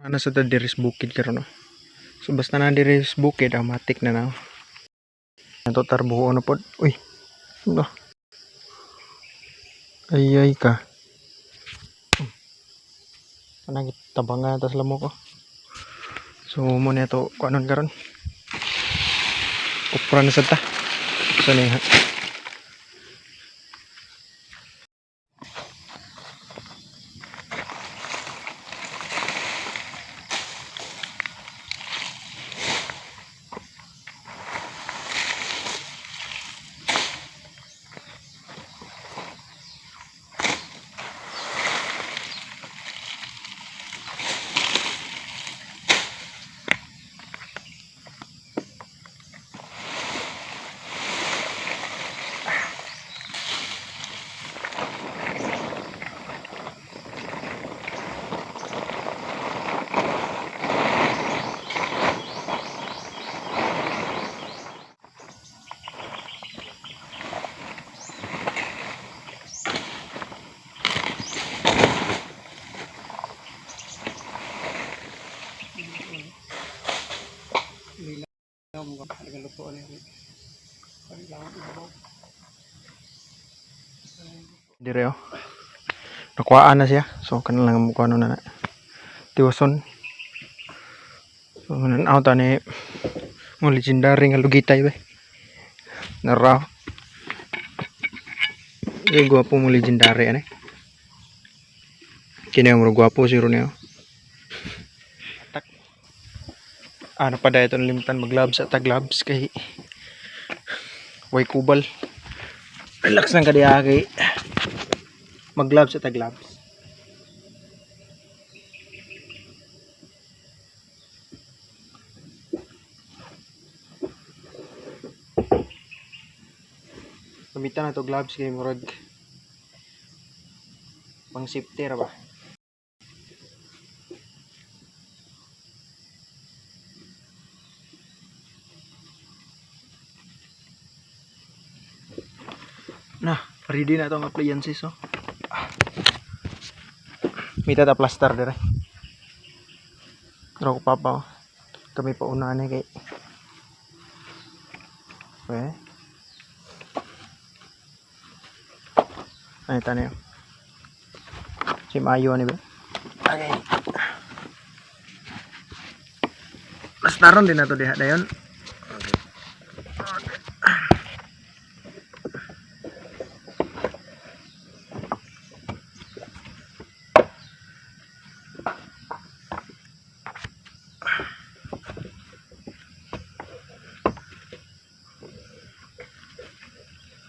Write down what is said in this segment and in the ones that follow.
Ana sa ta diri sa bukid karon, no. So basta na diri sa bukid, matik na na. Ato tarbuo na pod. Uy. Ano? Ay ay ka. Anang tabanga tas lamok ko. So mo na to kuanon karon. Kupra na sad ta. So ni ha. Dire oh. Nakuhaan na siya. So kana lang mo kuano na na. Tiwason. So nanaw ta ni mo legendary nga lugitay ba. Naraw. Di gwapo mo legendary ani. Kini ang murag gwapo siguro niya. Tak. Ano pa dahil ito nalimtan mag-gloves at gloves kay way kubal. Relax lang ka diha kay mag-gloves at gloves. Gamitan na to gloves kay murag pang safety ra ba. Na, ready na itong appliances oh. Ah. Mita ta plaster dire. Pero ko papa oh. Kami pa una ni kay. Okay. Ay tani. Si maayo ni ba? Okay. Plasteron din na to diha dayon.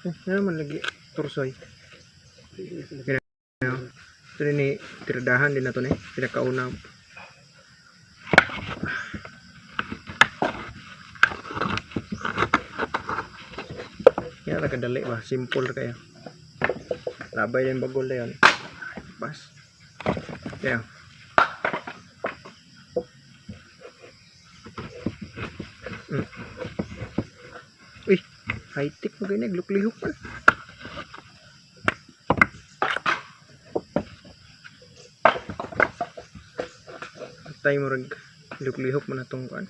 Eh, ano man lagi tursoy. Ito ni tiradahan din na to ni pinakauna. Yan ra kadali ba, simple ra kayo. Labay din bagol na yun. Bas. Yeah. Uy, high-tech mo ganyan, nagluk-lihok pa. Tay mo rin, luklihok mo na itong kuan.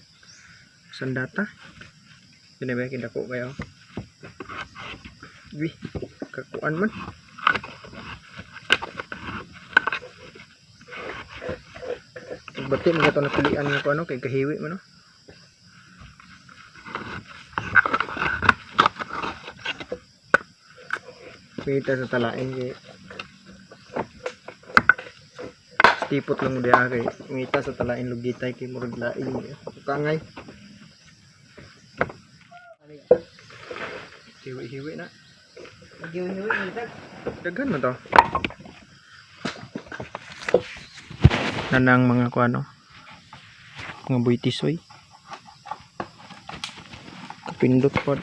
Sandata. Yun na ba, kinako kayo. Uy, kakuan man. Bati mo ito napilian nga ko ano, kay kahiwi man no. Kita sa talain kay tipot lang mo diha kay ngita sa talain lugitay kay murag lain kangay. Hiwi-hiwi na. Hiwi-hiwi man tag. Daghan man to. Nanang mga kuano. Mga buitisoy. Kapindot pod.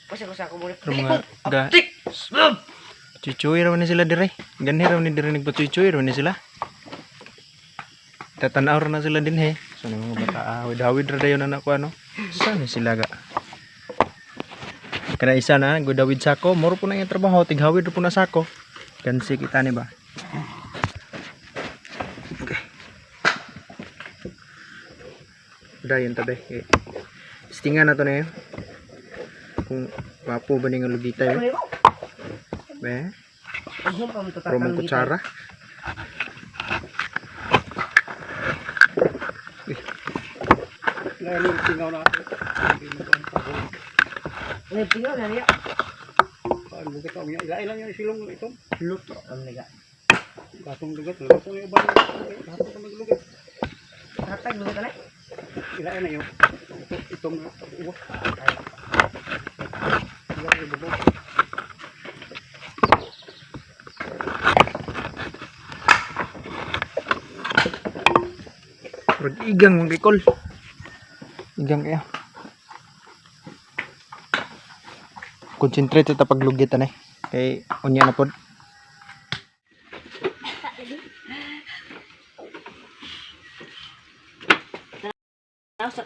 Kasi ko sa ako muna. Pero mga ga Chuchuy raw ni sila dire. Ganhi raw ni dire nagpachuchuy raw ni sila. Tatanaw ra na sila din he. So ni mga bata awid-awid ra dayon na ko ano. Saan ni sila ga? Kana isa na gudawid sako, moro po na yung trabaho, tighawid po na sako. Gansi kita ni ba. Okay. Dayon tabi. Okay. Stingan na to na yun. Kung wapo ba ni nga lugitay. Ano mo? Be, Ang pa mo to romong kutsara. Tingaw na. May tingaw na niya. Lugat ako niya. Ila-ila niya silong ito. Luto ang liga. Katong lugat. Luto niya ba? Katong ka maglugat. Hatag luto na. Ila na yun. Itong uwa. Ila na bubo. Murag igang mga rikol. Igang kaya. Concentrate sa paglugit ani. Kay unya na pod. Tanaw sa.